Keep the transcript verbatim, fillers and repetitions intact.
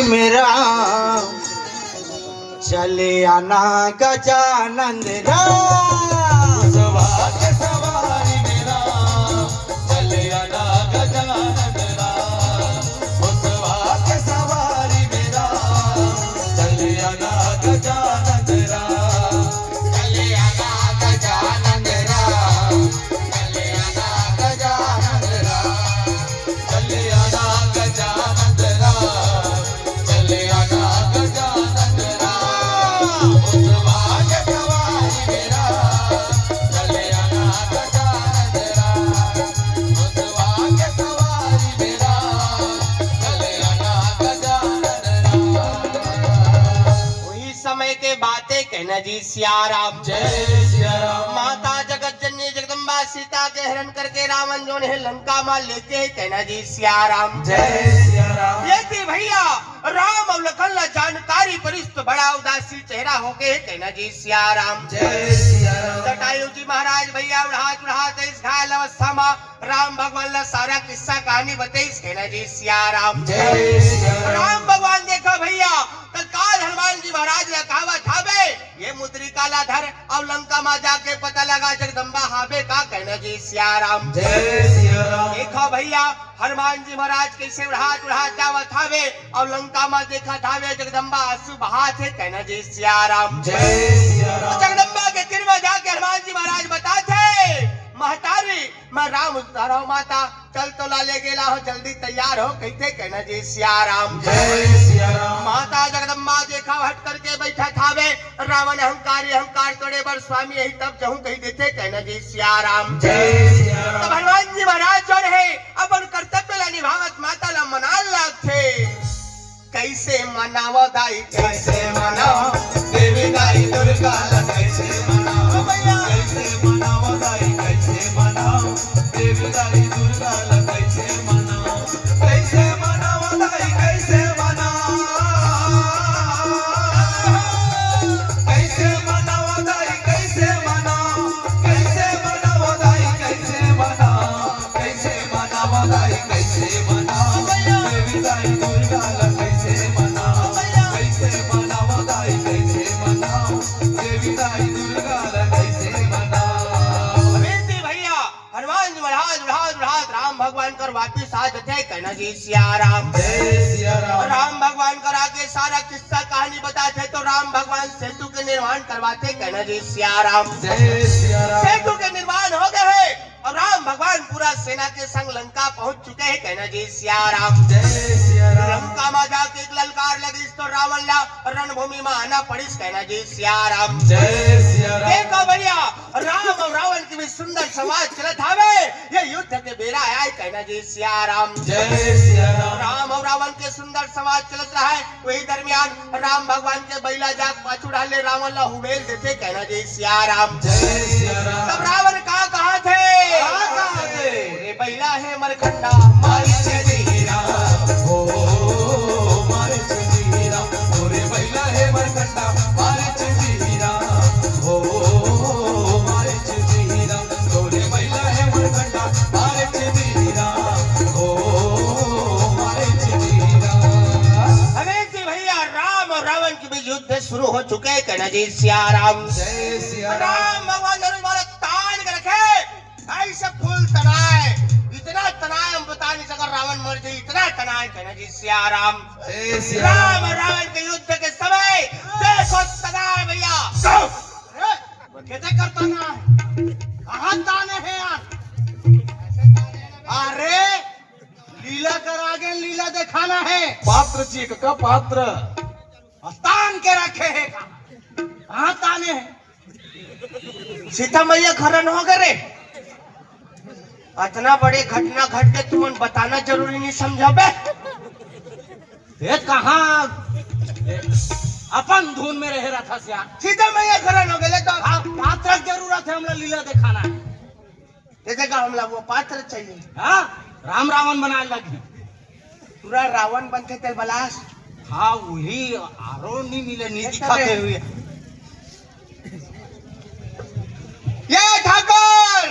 मेरा चले आना गजानंद राम। सवारी मेरा चले आना गजानंद राम। सवारी मेरा चले आना गजानंद राम। चले आना गजानंद राम। चले आना गजानंद राम। चले आना गजानंद राम। चले आना गजानंद राम। उठवा के सवारी मेरा। चले आना गजानंद राम। उठवा के सवारी मेरा। चले आना गजानंद राम। वही समय के बातें कहना जी सिया राम। जय सिया राम। माता जगत जननी जगदम्बा सीता के हरण करके रावण जोन हे लंका मा लेके कहना जी सिया राम। जय सिया राम। ये थी भैया राम अउ लखन ला जानकारी परिस तो बड़ा उदासी चेहरा होके कहना जी सिया राम। जय सिया राम। जटायु जी महाराज भैया उड़ात उड़ात इस घायल अवस्था मा राम भगवान ला सारा किस्सा कहानी बताइस कहना जी सिया राम। जय सिया राम। राम भगवान देखा भैया तत्काल हनुमान जी महाराज ला कहावत हावे ये मुद्रिका ला धर अउ लंका मा जाके पता लगा जगदम्बा हावे का कहना जी सिया राम। जय सिया राम। देखा भैया हनुमान जी महाराज कैसे उड़ात उड़ात जावत हावे अउ लंका मा देखत हावे जगदम्बा आंसू बहात हे कहना जी सिया राम। जय सिया राम। जगदम्बा के तीर मा जाके हनुमान जी महाराज बताथे महतारी मैं राम उद्धार हो माता चल तोला ले गेला हो जल्दी तैयार हो कहथे कहना जी सिया राम। जय सिया राम। माता जगदम्बा देखा हट करके बैठा थावे रावण अहंकारी अहंकार तोड़े बर स्वामी यही तब जहूं कही देथे कहना जी सिया राम। जय सिया राम। तब हनुमान जी महाराज जोन हे अपन कर्तव्य ला निभावत माता ला मनाल लागथे। कैसे मनावा दाई कैसे मनावा देवी दाई दुर्गा ला कैसे मनावा भैया। कैसे मनावा दाई कैसे मनावा देवी दाई दुर्गा ला कैसे मनावा। कैसे मनावा दाई कैसे मनावा। कैसे मनावा दाई कैसे मनावा। कैसे मनावा दाई कैसे मनावा। कैसे मनावा दाई कैसे मनावा। देवी दाई दुर्गा ला कैसे मनावा। कैसे मनावा दाई कैसे मनावा। देवी दाई दुर्गा ला कैसे मनावा। अबे जी भैया हनुमान जी महाराज उड़ात उड़ात राम भगवान कर वापिस आ जथे कहना जी सिया राम। जय सिया राम। राम भगवान कर आके सारा किस्सा कहानी बताथे तो राम भगवान सेतु के निर्माण करवाथे कहना जी सिया राम। जय सिया राम। सेतु के निर्माण हो गए हे अउ राम भगवान पूरा सेना के संग लंका पहुंच चुके हे कहना जी सिया राम। जय सिया राम। लंका मा जाके एक ललकार लगिस तो रावण ला रणभूमि मा आना पड़िस कहना जी सिया राम। जय सिया राम। देखो भैया राम अउ रावण के बीच सुंदर संवाद चलत हावे ये युद्ध के बेरा आय कहना जी सिया राम। जय सिया राम। राम अउ रावण के सुंदर संवाद चलत रहा हे वही दरमियान राम भगवान के बैला जाके पाछू डाले रावण ला हुबेल देथे कहना जी सिया राम। जय सिया राम। तब रावण का कहाथे? का कहाथे? रे बैला हे मरखंडा मारी चली राम हो। मारी चली राम हो रे बैला हे मरखंडा मारी चली राम हो। मारी चली राम हो रे बैला हे मरखंडा मारी चली राम हो। मारी चली राम। अबे जी भैया राम अउ रावण के बीच युद्ध शुरू हो चुके कहना जी सिया राम। जय सिया राम। राम भगवान धनुष बाण तान के रखे ऐसे फुल तनाए इतना तनाए हम बता नहीं सका रावण मर जाए इतना तनाए कहना जी सिया राम। जय सिया राम। राम अउ रावण के युद्ध के समय देखो तनाए भैया। कैसे करता ना है कहाँ ताने हैं यार। अरे लीला कर आगे लीला दिखाना है। पात्र जी का पात्र। तान के रखे है का कहाँ ताने है। सीता मैया खरन हो गए रे। इतना बड़े घटना घट के तुमन बताना जरूरी नहीं समझा बे। ये कहाँ अपन धुन में रहे रहा था सिया। सीता मैया खरन हो गए तो हाँ, पात्र की जरूरत है हमला लीला दिखाना है। जैसे का हमला वो पात्र चाहिए। हाँ, राम रावण बना लगी। पूरा रावण बन के तेल बलास। हाँ वही आरो नहीं मिले नहीं दिखाते हुए। ये ठाकुर